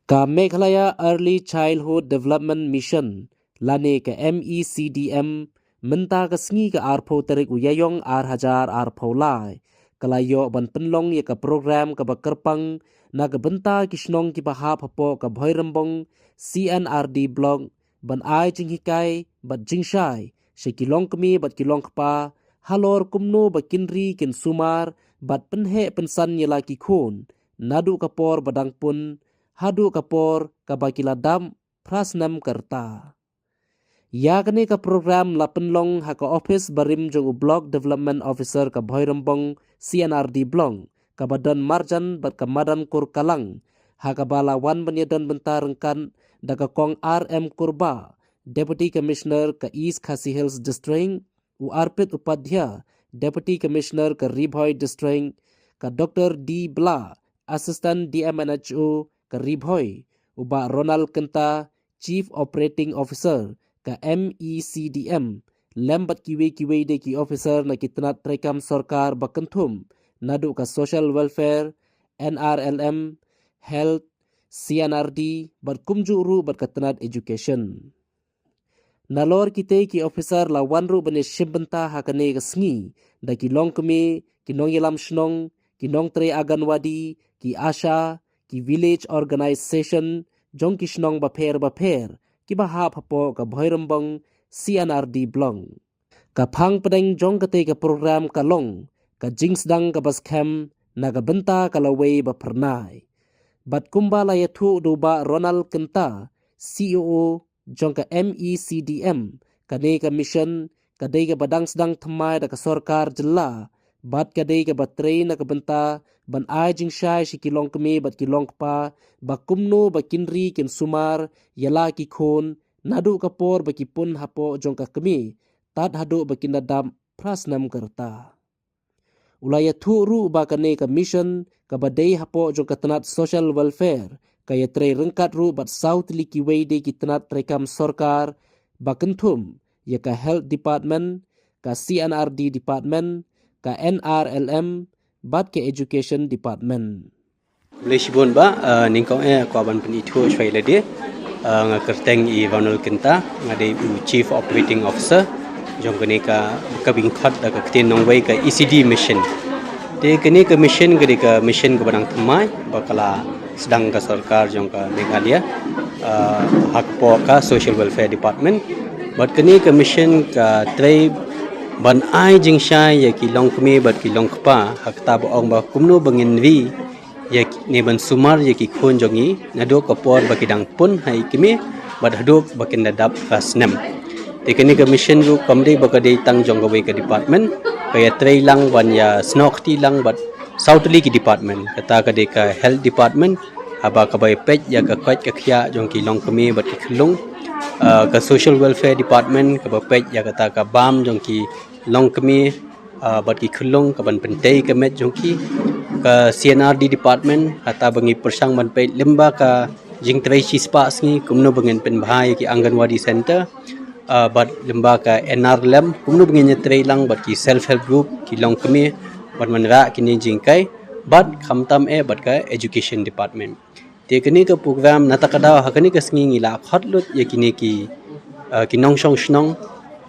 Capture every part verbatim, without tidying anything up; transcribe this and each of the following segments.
Ka Meghalaya Early Childhood Development Mission, lane ka M E C D M, mynta ka sngi ka arphew tarik u Ïaïong ar hajar arphew lai, ka la ïoh ban pynlong ïa ka program kaba kyrpang na ka bynta ki shnong kiba hap hapoh ka Bhoirymbong C and R D Block, ban ai jinghikai bad jingshai sha ki longkmie bad ki longkpa halor kumno ba kin ri kin sumar bad pynheh pynsan ïa la ki khun, naduh ka por ba dang pun haduh ka por kaba ki la dap phra snem ka rta. Ïa kane ka program la pynlong ha ka ophis barim jong u Block Development Officer ka Bhoirymbong C and R D Block, kaba don marjan bad ka madan Kurkalang, ha kaba la wan ban ïadon bynta ryngkat da ka Kong R M Kurbah, Deputy Commissioner ka East Khasi Hills District, u Arpit Upadhyay, Deputy Commissioner ka Ri Bhoi District, ka Doctor D Blah, Assistant D M and H O ka Ri Bhoi, u Bah Ronald Kynta, Chief Operating Officer ka M E C D M, lem bad kiwei kiwei de ki officer na ki tnat treikam sorkar ba kynthum, naduh ka Social Welfare, N R L M, Health, C and R D, bad kumjuh ruh bad ka tnat Education. Nalor kitei ki officer la wan ruh ban ïashim bynta ha kane ka sngi da ki longkmie, ki nongïalam shnong, ki nongtrei Anganwadi, ki ASHA, ki Village Organization jong ki shnong bapher bapher kiba hap hapoh ka Bhoirymbong C and R D Block. Ka phang pdeng jong katei ka program ka long ka jingsdang kaba skhem na ka bynta ka lawei ba phyrnai. Bad kumba la ïathuh da u Bah Ronald Kynta, C O O jong ka M E C D M, kane ka mission ka dei kaba dang sdang thymmai da ka sorkar jylla, bad ka dei kaba trei na ka bynta ban ai jingshai sha ki longkmie bad ki longkpa ba kumno ba kin ri kin sumar ïa la ki khun, naduh ka por ba ki pun hapoh jong ka kmie tad haduh ba kin da dap phra snem ka rta. U la ïathuh ruh ba kane ka mission kaba dei hapoh jong ka tnat Social Welfare ka ïatrei ryngkat ruh bad saw tylli kiwei de ki tnat treikam sorkar ba kynthum, ïa ka Health Department, ka C and R D Department, ka N R L M, bad ka Education Department. Khublei shibun Bah, eh, nyngkong eh kwah ban pynithuh shwa ïa lade. Eh, nga kyrteng i Ronald Kynta, nga dei u Chief Operating Officer jong kane ka, ka bynta da ka ktien nongwei ka E C D Mission. Te kane ka mission ka dei ka mission kaba dang thymmai ba ka la sdang ka sorkar jong ka Meghalaya, eh, hapoh ka Social Welfare Department. Bad kane ka mission ka trei ban ai jingshai ïa ki longkmie bad ki longkpa ha kata ba ong ba kumno ba ngin ri ïa ki, ne ban sumar ïa ki khun jong ngi naduh ka por ba ki dang pun ha i kmie bad haduh ba kin da dap phra snem. Te kane ka mission ruh kam dei ba ka dei tang jong kawei ka department, ka ïatrei lang ban ïasnoh kti lang bad saw tylli ki department. Kata ka dei ka Health Department, haba kaba ïa peit ïa ka koit ka khiah jong ki longkmie bad ki khyllung. Ah, ka Social Welfare Department kaba peit ïa kata ka bam jong ki longkmie, ah, bad ki khyllung, kaban pyntei ka met jong ki. Ka C and R D Department, hata ba ngi pyrshang ban peit lyngba ka jingtrei shispah sngi kumno ba ngin pynbha ïa ki Anganwadi Center, ah, bad lyngba ka N R L M kumno ba ngin ïatrei lang bad ki self help group, ki longkmie, bad man rah kine jingkai, bad khamtam eh bad ka Education Department. Te kane ka program na kata ka daw ha kane ka sngi ngi la khot lut ïa kine ki, ah, ki nongshong shnong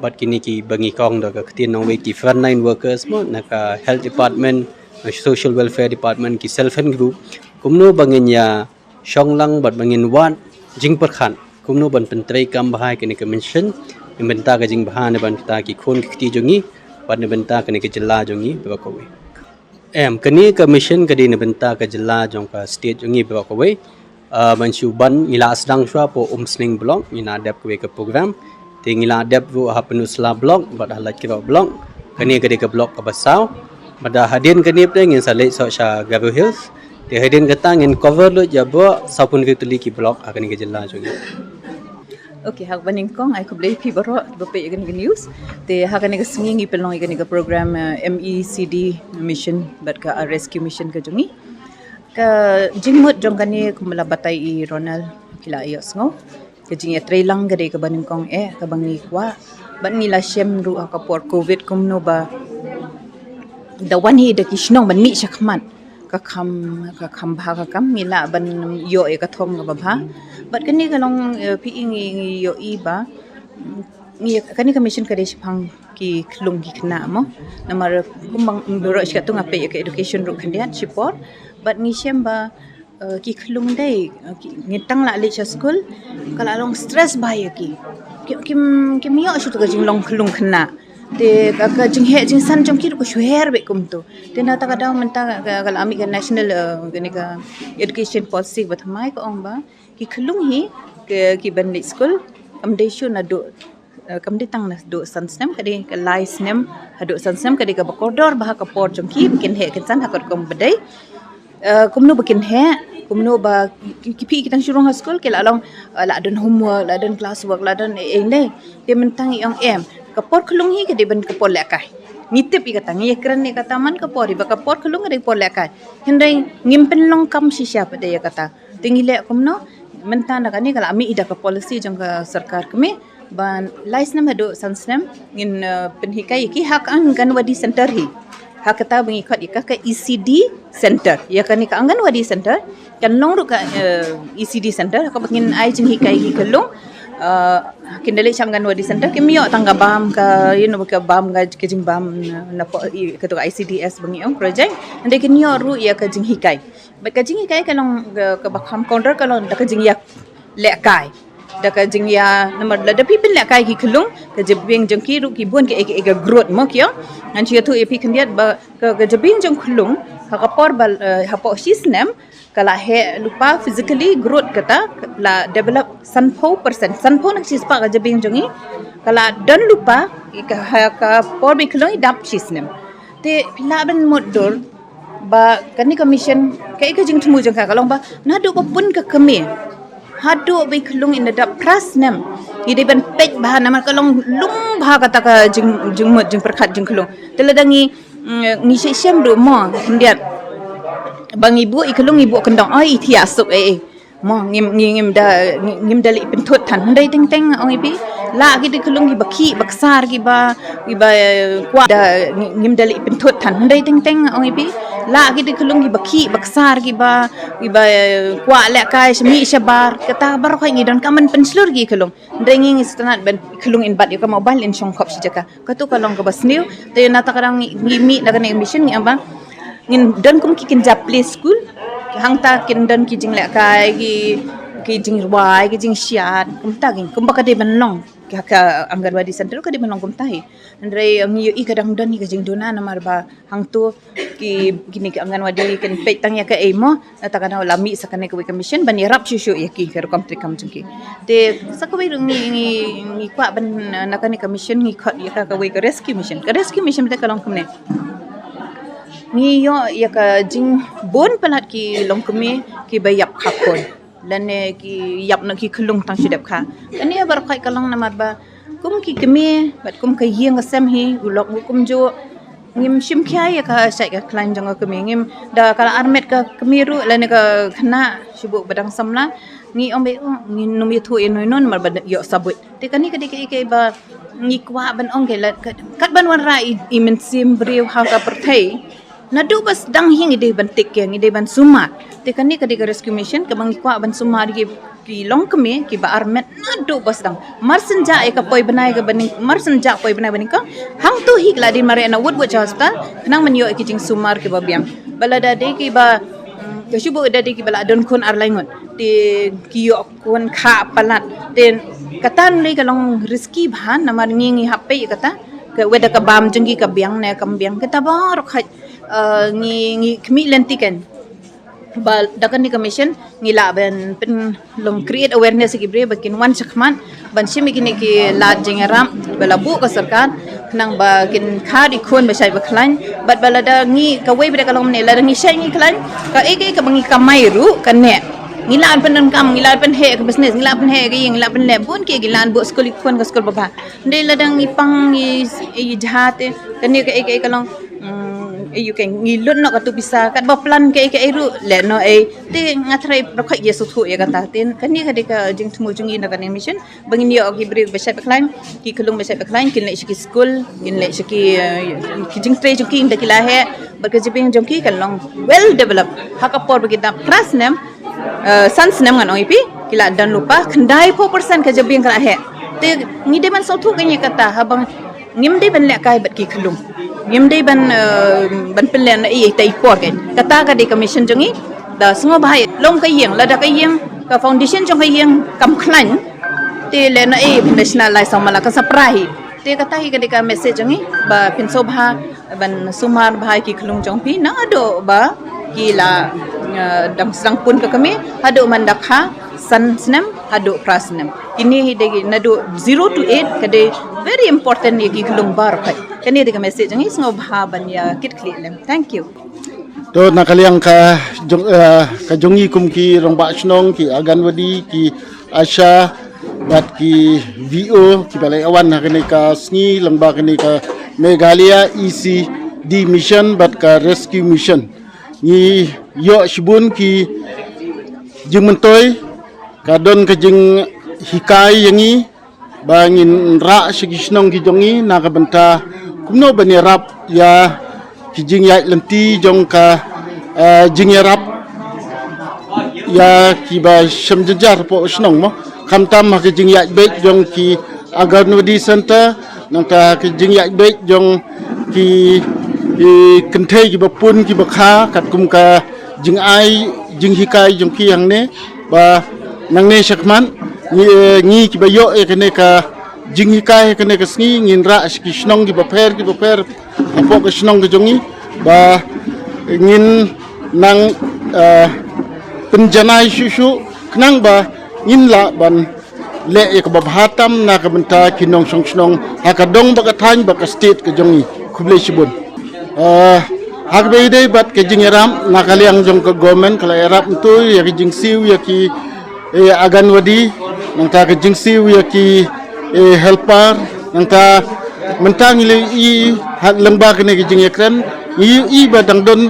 bad kine kiba ngi kong da ka ktien nongwei ki frontline workers mo, na ka Health Department, na Social Welfare Department, ki self help group, kumno ba ngin ïashong lang bad ba ngin wad jingpyrkhat kumno ban pyntreikam bha ïa kane ka mission na bynta ka jingbha na bynta ki khun ki kti jong ngi bad na bynta kane ka jylla jong ngi baroh kawei. Em, kane ka mission ka dei na bynta ka jylla jong ka state jong ngi baroh kawei. Ah, ban shu ban ngi la sdang shwa hapoh Umsning Block, ngi la dep kawei ka program. Te ngi la dep ruh ha Pynursla Block bad ha Laitkroh Block. Kane ka dei ka block kaba saw. Bad hadien kane pat ngin sa leit soh sha Garo Hills. Te hadien kata ngin cover lut ïa baroh sawphew tylli ki block ha kane ka jylla jong ngi. Okay, ha kaba nyngkong ai khublei phi baroh ba peit ïa kane ka news. Te ha kane ka sngi ngi pynlong ïa kane ka program, eh, M E C D mission bad ka, ah, rescue mission ka jong ngi. Ka jingmut jong kane kumba la batai i Ronald, phi la ïohsngew. Ka jingïatreilang ka dei kaba nyngkong eh kaba ngi kwah. Bad ngi la shem ruh ha ka por covid kumno ba da wan hi da ki shnong ban mih shakhmat. Ka kham, ka kham bha ka kam, ngi lah ban ïoh ïa ka thong kaba bha. Bad kane ka long, eh, phi i ngi, ngi ïohi ba, ngi, kane ka mission ka dei shaphang ki khyllung ki khynnah mo. Namar kumba nga baroh shi katto nga peit ïa ka education ruh khyndiat shipor. Bad ngi shem ba, eh, ki khyllung dei, eh, ki, ngi tang lah leit sha skul, ka la long stress bha ïa ki. Ki, kim, kim ïoh shuh ka jinglong khyllung khynnah. Te ka, ka jingheh jingsan jong ki ruh ka shuher beit kumto. Te na kata ka daw mynta ka, ka, ka la mih ka national, eh, kane ka education policy ba thymmai ka ong ba ki khyllung hi ki, ki ban leit skul kam dei shuh naduh, eh, kam dei tang naduh san snem, ka dei ka lai snem haduh san snem, ka dei kaba kordor bha ka por jong ki ba kin heh kin san ha ka rukom ba dei. Eh, kumno ba kin heh, kumno ba ki, ki phi ki tang shu rung ha skul ki la long, eh, la don homework, la don class work, la don ei ei ne. Te mynta ngi ong em, ka por khyllung hi ka dei ban ka por lehkai. Ngi tip ïa kata, ngi ïakren ïa kata man ka por hi ba ka por khyllung ka dei por lehkai. Hynrei ngim pynlong kam shisha pat ïa kata. Te ngi leh kumno, mynta na kane ka la mih da ka policy jong ka sorkar kmie. Ban lai snem haduh san snem ngin, eh, pynhikai ïa ki ha ka Anganwadi Center hi. Ha kata ba ngi khot ïa ka, ka E C D Center. Ïa kane ka Anganwadi Center kan long ruh ka, eh, E C D Center, ha kaba ngin ai jinghikai ïa ki khyllung. Eh, kin da leit sha Anganwadi Center, kim ïoh tang ka bam ka, you know, ka bam ka, ka jingbam, eh, napoh, i, kato ka I C D S ba ngi ong project. Hynrei kin ïoh ruh ïa ka jinghikai. Bad ka jinghikai ka long, eh, kaba kham kordor ka long da ka jingïalehkai. Da ka jingïa, namar lada phi pynlehkai ki khyllung, ka jabieng jong ki ruh ki bun ki, ki, ki growth mo ki ong. Ngan shu ïathuh ïa phi khyndiat ba ka, ka jabieng jong khyllung, ha ka por ba, eh, hapoh shi snem, ka la heh lypa physically growth kata, la develop sanphew percent. Sanphew na ka shispah ka jabieng jong ngi, ka la don lypa, ka, ha ka por ba i khyllung i dap shi snem. Te phi lah ban mutdur ba kane ka mission, kaei ka jingthmu jong ka, ka long ba naduh ba pun ka kmie haduh ba i khyllung in da dap phra snem, ngi dei ban peit bha namar ka long lung bha kata ka jing, jingmut jingpyrkhat jong khyllung. Te lada ngi, mm, ngi shem shem ruh mo khyndiat ba ngi buh i khyllung ngi buh kyndong, oi i thiah suk ei ei. Mo ngim, ngi, ngim da, ngi, ngim da leit pynthut than. Hynrei teng teng ong i phi, lah ki dei khyllung kiba khih ba ksar kiba, kiba, eh, kwah da, ngi, ngim da leit pynthut than. Hynrei teng teng ong i phi, lah ki dei khyllung kiba khih ba ksar kiba, kiba, eh, kwah lehkai sha mih sha bar. Kata baroh hi ngi donkam ban pynshlur ki khyllung. Hynrei ngi, ngi sngewtynnat ban khyllung in bat ïa ka mobile in shong khop shi jaka. Kato ka long kaba sniew. Te na kata ka daw ngi, ngi mih na kane ka mission ngi ong ba ngin don kum ki kynja play school. Hangta kin don ki jinglehkai, ki, ki jingrwai, ki jingshad. Kumta ki, kumba ka dei ban long. Ka, ka Anganwadi Center ka dei ban long kumta hi. Hynrei ngi ïohi ka dang don hi ka jingduna namar ba hangto ki, kine ki Anganwadi kin peit tang ïa kaei mo. Na kata ka daw la mih sa kane kawei ka mission ban ïarap shuh shuh ïa ki ka rukom treikam jong ki. Te sa kawei ruh ngi, ngi, ngi kwah ban, eh, na kane ka mission ngi khot ïa ka kawei ka rescue mission. Ka rescue mission te ka long kumne. Ngi ïoh ïa ka jingbun palat ki longkmie kiba ïap kha khun lane ki ïap na ki khyllung tang shu dep kha. Kane baroh khoit ka long namar ba kum ki kmie bad kum ka ïing ka sem hi u lok u kumjuh. Ngim shim khia ïa ka shait ka khlaiñ jong ka kmie, ngim da ka la armet ka kmie ruh lane ka khynnah shu buh ba dang samla. Ngi ong ba, oh, ngin nym ïathuh ïa noi noi namar ba ïoh sabut. Te kane ka dei kaei kaei ba ngi kwah ban ong ka la, ka, kat ban wanrah i, i mynsiem briew ha ka pyrthei. Naduh ba sdang hi ngi dei ban take care, ngi dei ban sumar. Te kane ka dei ka rescue mission kaba ngi kwah ban sumar ïa ki longkmie kiba armet naduh ba sdang. Mar shen jah ïa ka poi bnai kaba nyng, mar shen jah poi bnai ba nyngkong. Hangto hi ka la dei mareh na wut wut sha hospital khnang ban ïoh ïa ki jingsumar kiba biang. Ba lada dei kiba, mm, ka shu buh da dei kiba la don khun ar lai ngut. Te ki ïoh khun kha palat. Te kata ngi ka long risky bha namar ngi, ngi hap peit ïa kata. Ka whether ka bam jong ki ka biang ne kam biang, kata baroh khoit, eh, ngi, ngi khmih lynti kan. Ba da kane ka mission ngi lah ban pynlong create awareness ïa ki briew ba kin wan shakhmat ban shim ïa kine ki lad jingïarap ba la buh ka sorkar khnang ba kin khot ïa ki khun ba shait ba khlaiñ. Bad ba lada ngi kawei ba dei ka long ne lada ngi shait ngi khlaiñ, kaei kaei kaba ngi kamai ruh ka neh. Ngi lah ban pyndonkam, ngi lah ban pynheh ka business, ngi lah ban pynheh ka ïing, ngi lah ban pynleh bun ki, ngi lah ban buh skul ïa ki khun ka skul ba bha. Hynrei lada ngi pang ïa, ïa jahate, kane kaei kaei ka long, mm, Ei, ïa ka ngi lut noh katu pisa, kat ba plan kaei kaei ruh leh noh ei. Te nga tharai ba khot ïa sngewthuh ïa kata. Te kane ka dei ka jingthmu jong ngi na kane ka mission. Ba ngin ïoh ki briew ba shait ba khlaiñ, ki khyllung ba shait ba khlaiñ, kin leit sha ki skul, kin leit sha ki, eh, ki jingtrei jong ki ynda ki la heh, bad ka jabieng jong ki kan long well developed. Ha ka por ba ki dap phra snem, eh, san snem ngan ong ïa phi, ki la don lypa, khyndai phew percent ka jabieng ka la heh. Te ngi dei ban sngewthuh kane kata, haba ngim dei ban lehkai bad ki khyllung. Ngim dei ban, eh, ban pynleh na ei ei ta i por kein. Kata ka dei ka mission jong ngi. Da sngewbha ïa long ka ïing, lada ka ïing, ka foundation jong ka ïing kam khlaiñ. Te leh na ei pynda shna lai sawmala kan sa pra hi. Te kata hi ka dei ka message jong ngi ba phin sngewbha ban sumar bha ïa ki khyllung jong phi naduh ba ki la, eh, dang sdang pun ka kmie haduh mynta ka san snem haduh phra snem. Kine hi dei naduh zero to eight ka dei very important ïa ki khyllung baroh. Kane dei ka message jong ngi, sngewbha ban ïa kit khlieh lem. Thank you. To na ka liang ka jong, eh, ka jong ngi kum ki rangbah shnong, ki Anganwadi, ki ASHA, bad ki V O, ki ba la ïa wan ha kane ka sngi lyngba kane ka Meghalaya E C D Mission bad ka Rescue Mission. Ngi ïoh shibun ki jingmyntoi, ka don ka jinghikai ïa ngi, ba ngin rah sha ki shnong ki jong ngi na ka bynta kumno ban ïarap ïa ki jingïaid lynti jong ka, eh, jingïarap ïa ki ba shem jynjar hapoh shnong mo. Khamtam ha ki jingïaid beit jong ki Anganwadi Center, nangta ha ki jingïaid beit jong ki, ki kynthei ki ba pun ki ba kha, katkum ka jingai jinghikai jong ki hangne, ba nangne shakhmat ngi, eh, ngi ki ba ïoh ïa kane ka jinghikai ha kane ka sngi ngin rah sha ki shnong ki ba pher ki ba pher hapoh ka shnong ka jong ngi, ba ngin nang, eh, pynjanai shuh shuh khnang ba ngin lah ban leh ïa ka ba bha tam na ka bynta ki nongshong shnong ha ka dong bad ka thaiñ bad ka state ka jong ngi. Khublei shibun. Eh, ha kaba ïadei bad ka jingïarap na ka liang jong ka government ka la ïarap myntoi ïa ka jingsiew ïa ki, eh, Anganwadi, nangta ka jingsiew ïa ki, eh, helper, nangta mynta ngi la ïohi ha lyngba kane ka jingïakren, ngi ïohi ba dang don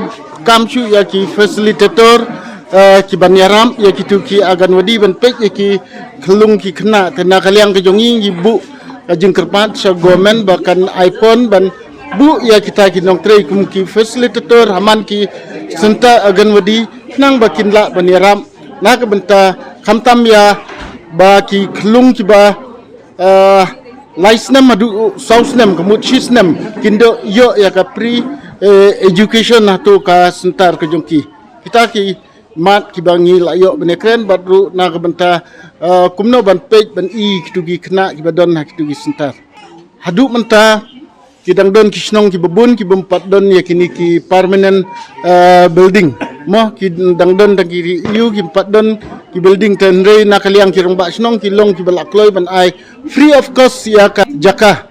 kam shuh ïa ki facilitator, eh, ki ban ïarap ïa kitu ki Anganwadi ban peit ïa ki khyllung ki khynnah. Te na ka liang ka jong ngi ngi buh ka jingkyrpad sha government ba kan ai pon ban buh ïa kita ki nongtrei kum ki facilitator ha man ki center Anganwadi khnang ba kin lah ban ïarap na ka bynta khamtam ïa ba ki khyllung ki ba, eh, lai snem haduh saw snem, ka mut shi snem kin ïoh ïa ka free, eh, education hato ka center ka jong ki. Kita ki mat ki ba ngi la ïoh ban ïakren bad ruh na ka bynta, eh, kumno ban peit ban i kitu ki khynnah ki ba don ha kitu ki center. Haduh mynta ki dang don ki shnong ki ba bun ki bym pat don ïa kine ki permanent, eh, building. Mo ki dang don dang ki ïoh ki bym pat don ki building, te hynrei na ka liang ki rangbah shnong ki long ki ba la kloi ban ai free of cost ïa ka jaka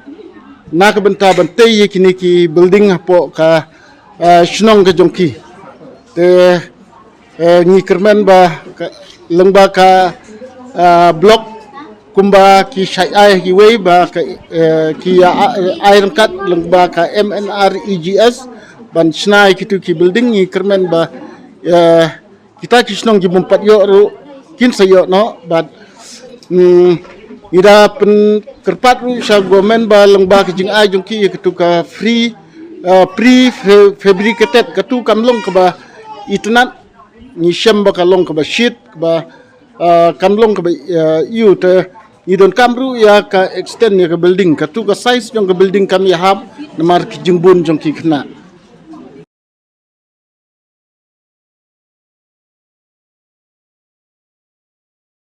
na ka bynta ban tei ïa kine ki building hapoh ka, eh, shnong ka jong ki. Te, eh, ngi kyrmen ba ka, lyngba ka, eh, block kumba ki shait ai kiwei ba ka, eh, ki ïa, eh, ai ryngkat lyngba ka M N R E G S ban shna ïa kitu ki building. Ngi kyrmen ba, eh, kita ki shnong ki bym pat ïoh ruh kin sa ïoh noh bad, mm, ngi da pynkyrpad ruh sha government ba lyngba ka jingai jong ki ïa kitu ka free, eh, pre fabricated, katu kam long kaba itynnad, ngi shem ba ka long kaba shit, kaba, ah, kam long kaba, ah, ïoh, te ngi donkam ruh ïa ka extend ïa ka building, katu ka size jong ka building kam ïahap namar ki jingbun jong ki khynnah.